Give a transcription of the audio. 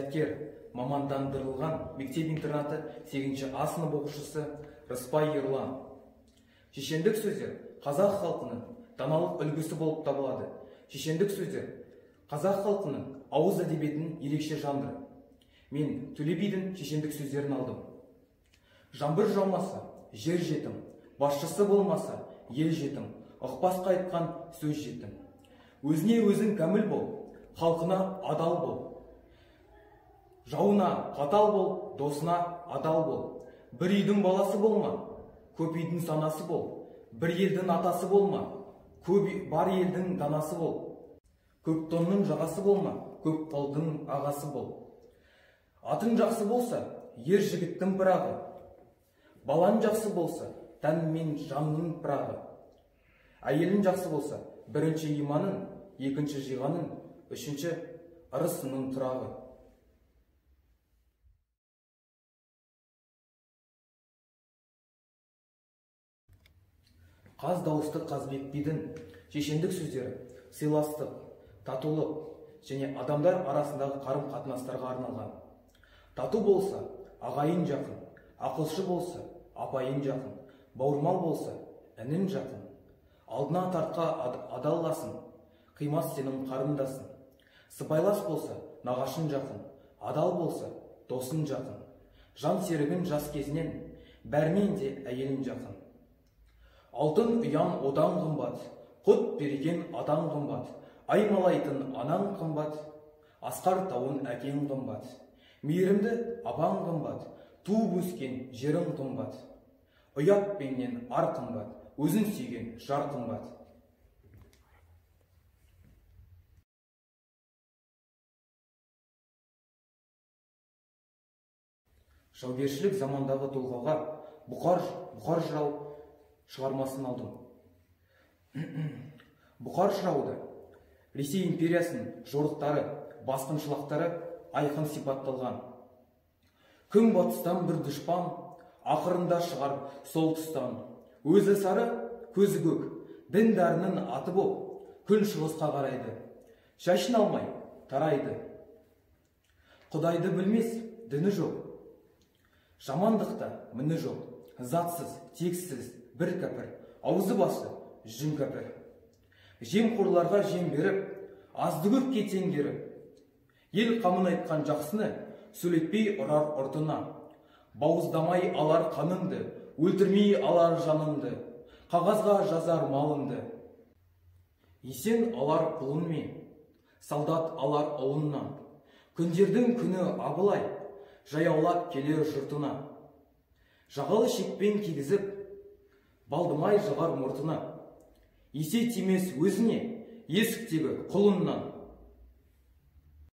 Зияткер мамандандырылған мектеп-интернаты 8 А сынып оқушысы Рыспай Ерлан. Шешендік сөздер қазақ халқының даналық үлгісі болып табылады. Шешендік сөздер қазақ халқының ауыз әдебиетінің ерекше жанры. Мен Төле бидің шешендік сөздерін алдым. Жаңбыр жаумаса, жер жетім, басшысы болмаса, ел жетім, ұқпасқа айтқан сөз жетім. Өзіне өзің кәміл бол, халқына адал бол. Жауына қатал бол, досына адал бол. Бір үйдің баласы болма, көп үйдің санасы бол. Бір елдің атасы болма, көп бар елдің данасы бол. Көп тонның жағасы болма, көп қолдың ағасы бол. Атың жақсы болса, ер жігіттің пырағы. Балаң жақсы болса, тән мен жанның пырағы. Әйелің жақсы болса, бірінші иманың, екінші жиғаның, үшінші ырысының тұрағы. Қаз дауысты Қазыбек бидің шешендік сөздері сыйластық, татулық және адамдар арасындағы қарым-қатынастарға арналған. Тату болса, ағайын жақын, ақылшы болса, апайын жақын, бауырмал болса, інің жақын. Алдына тартқа адалласын, қимас сенің қарындасын. Сыбайлас болса, нағашын жақын, адал болса, досын жақын. Жан серігін жас кезінен, бәрінен де әйелін жақын. Алтын ұян одан қымбат, құт берген атаң қымбат, аймалайтын анаң қымбат, асқар тауын әкең қымбат, мейірімді апаң қымбат, туып өскен жерің қымбат, ұят пенен ар қымбат, өзін сүйген жар қымбат. Жаугершілік замандағы толғауға Бұқар жырау шығармасын алдым. Бұқар жырауды Ресей империясының жорықтары, басқыншылықтары айқын сипатталған. Күн батыстан бір дұшпан, ақырында шығар сол тұстан. Өзі сары, көзі көк, діндарының аты боп, күн шығысқа қарайды. Шашын алмай, тарайды. Құдайды білмес, діні жоқ. Жамандықта міні жоқ. Затсыз, тексіз, бір кәпір, аузы басы жүн кәпір. Жемқорларға жем беріп, азды көпке теңгеріп, ел қамын айтқан жақсыны сөйлетпей ұрар ұртына. Бауыздамай алар қаныңды, өлтірмей алар жаныңды, қағазға жазар малыңды. Есен алар құлынмен, солдат алар ұлынан. Күндердің күні Абылай, жаяулап келер жұртына. Жағалы шекпен кигізіп, балдымай жағар мұртына. Есе тимес өзіне, есіктегі құлыннан.